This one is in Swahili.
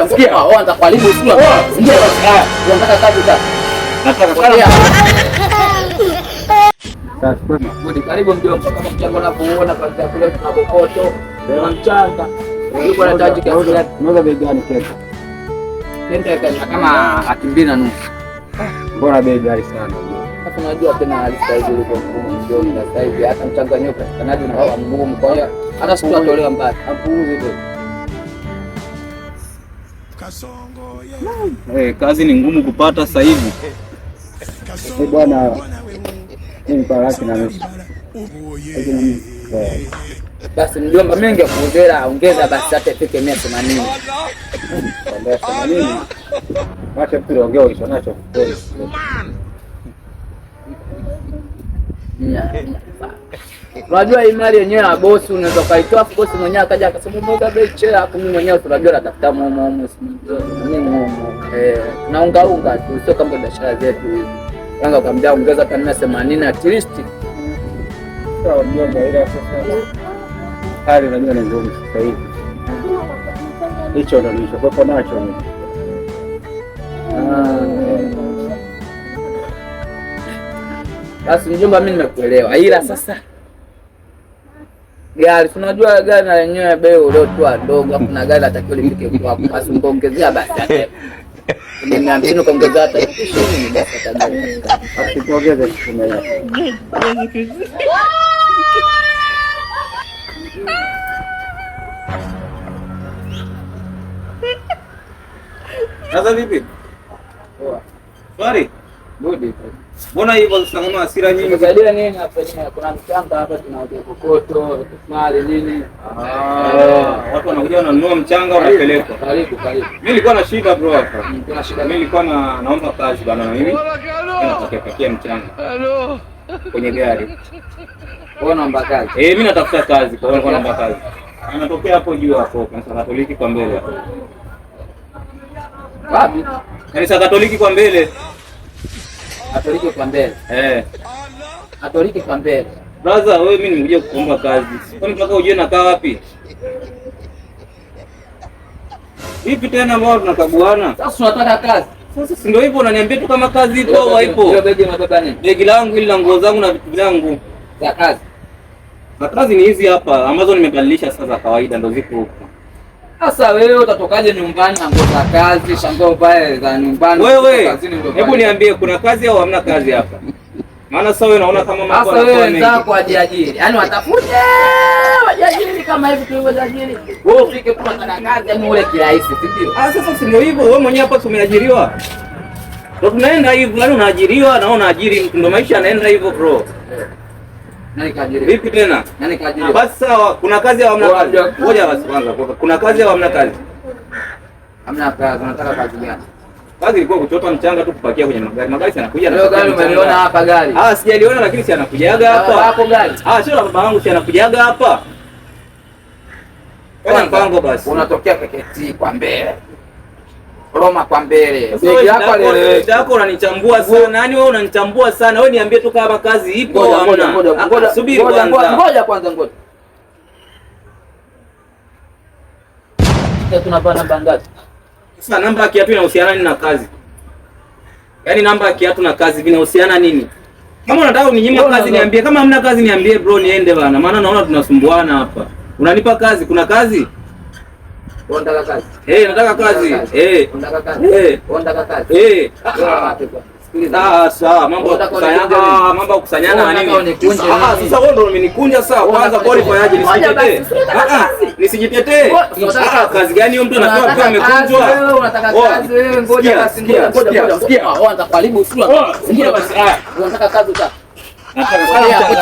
Sikia, wewe nitakuharibu sura. Sikia basi, haya, unataka kazi sasa? Nataka kazi. Sasa karibu mjomba, kama mchanga unavyoona kwa kule tuna kokoto, tuna mchanga. Yuko anahitaji kiasi gani? Unauza bei gani kenta? Kenta kama 250,000. Mbona bei ghali sana? Sasa unajua tena hali sasa hivi ilivyo ngumu mjomba, sasa hivi hata mchanga wenyewe upatikanaji unakuwa mgumu, kwa hiyo hata sikutolewa mbali. Hapuuzi tu. Hey, kazi ni ngumu kupata sasa hivi. Bwana, mimi kwa 150,000. Basi mjomba, mimi ningekuongeza ongeza basi hata ifike 180. 180. Wacha tu ongea ulicho nacho. Unajua hii mali yenyewe ya bosi unaweza ukaitoa, bosi mwenyewe akaja akasema mboga bei chela, hapo mimi mwenyewe tunajua natafuta mumo mumo mimi mumo. Eh, tunaunga unga tu, sio kama biashara zetu hizi. Kwanza ukamjaa ongeza hata 180 at least. Sawa mjomba, ila sasa hali unajua ni ngumu sasa hivi. Hicho ndo nilichokuwa nacho mimi. Basi mjomba, mimi nimekuelewa, ila sasa gari tunajua gari na yenyewe bei uliotoa ndogo, afu na gari atakiwa lifike kwako, basi ungeongezea basi hata 150 ukaongezea hata 20 basi hata gari. Basi tuongeze 10,000. Sasa vipi? Poa. Swali. Good. Mbona hivyo sasa kama hasira nyingi? Tumesaidia nini hapa yenyewe? Kuna mchanga hapa, tunauza kokoto, mali nini. Ah, watu wanakuja wananunua mchanga wanapeleka. Karibu, karibu. Mimi nilikuwa na shida bro hapa. Kuna shida Mimi nilikuwa na naomba kazi bana na mimi. Nataka pakia mchanga. Kwenye gari. Wewe unaomba kazi? Eh, mimi natafuta kazi, kwa hiyo nilikuwa naomba kazi. Anatokea hapo juu hapo, kanisa Katoliki kwa mbele. Wapi? Kanisa Katoliki kwa mbele. Katoliki kwa mbele. Eh. Katoliki kwa mbele. Brother, wewe mimi nimekuja kukuomba kazi. Kwani mpaka ujue nakaa wapi? Vipi tena mbona tunakaguana? Sasa tunataka kazi. Sasa si ndio hivyo unaniambia tu kama kazi ipo au haipo. Hiyo begi unabeba nini? Begi langu ili na nguo zangu na vitu vyangu. Za kazi. Za kazi ni hizi hapa ambazo nimebadilisha sasa za kawaida ndo zipo huko. Sasa wewe utatokaje nyumbani na nguo za kazi, shangoo pale za nyumbani? Wewe, hebu niambie kuna kazi au hamna kazi hapa? Maana sasa wewe unaona kama mambo Sasa wewe yanakuwa mengi. wenzako wajiajiri. Yaani watafute wajiajiri kama hivi tulivyojiajiri. Wewe ufike tu unataka kazi yaani ule kirahisi, si ndio? Ah, sasa si ndio hivyo wewe mwenyewe hapa tumeajiriwa. Ndio tunaenda hivyo, yaani unaajiriwa na unaajiri mtu, ndio maisha yanaenda hivyo bro. Nani kaajiriwa? Vipi tena? Nani kaajiriwa? Basi sawa, kuna kazi au hamna kazi? Ngoja basi kwanza. Kuna kazi au hamna kazi? Hamna kazi, unataka kazi gani? Kazi ilikuwa kuchota mchanga tu kupakia kwenye magari. Magari si yanakuja na Leo gari umeliona hapa gari. Ah, sijaliona lakini si yanakujaga hapa. Hapo gari. Ah, sio la baba yangu si yanakujaga hapa. Fanya mpango basi. Unatokea KKT kwa mbele. Roma kwa mbele. Sasa Begi yako alieleweki. Yako unanichambua sana. Yaani wewe unanichambua sana. Wewe niambie tu kama kazi ipo au hamna. Ngoja, Subiri kwanza. Ngoja kwanza ngoja. Tunavaa namba ngapi? Sasa namba ya kiatu inahusiana nini na kazi? Yaani namba ya kiatu na kazi vinahusiana nini? Kama unataka uninyime kazi niambie, kama hamna kazi niambie bro niende bana. Maana naona tunasumbuana hapa. Unanipa kazi, kuna kazi? Unataka kazi? Eh, nataka kazi. Eh. Unataka kazi? Eh. Unataka kazi? Eh. Sikiliza. Sasa mambo ya kukusanyana, mambo ya kukusanyana na nini? Sasa wewe ndio umenikunja sasa. Kwanza kwa nifanyaje nisijitetee? Nisijitetee. Kazi gani hiyo mtu anapewa kwa amekunjwa? Wewe unataka kazi wewe, ngoja basi, ngoja ngoja. Sikia. Wewe unataka kuharibu sura. Sikia basi. Unataka kazi utaka. Nataka kazi.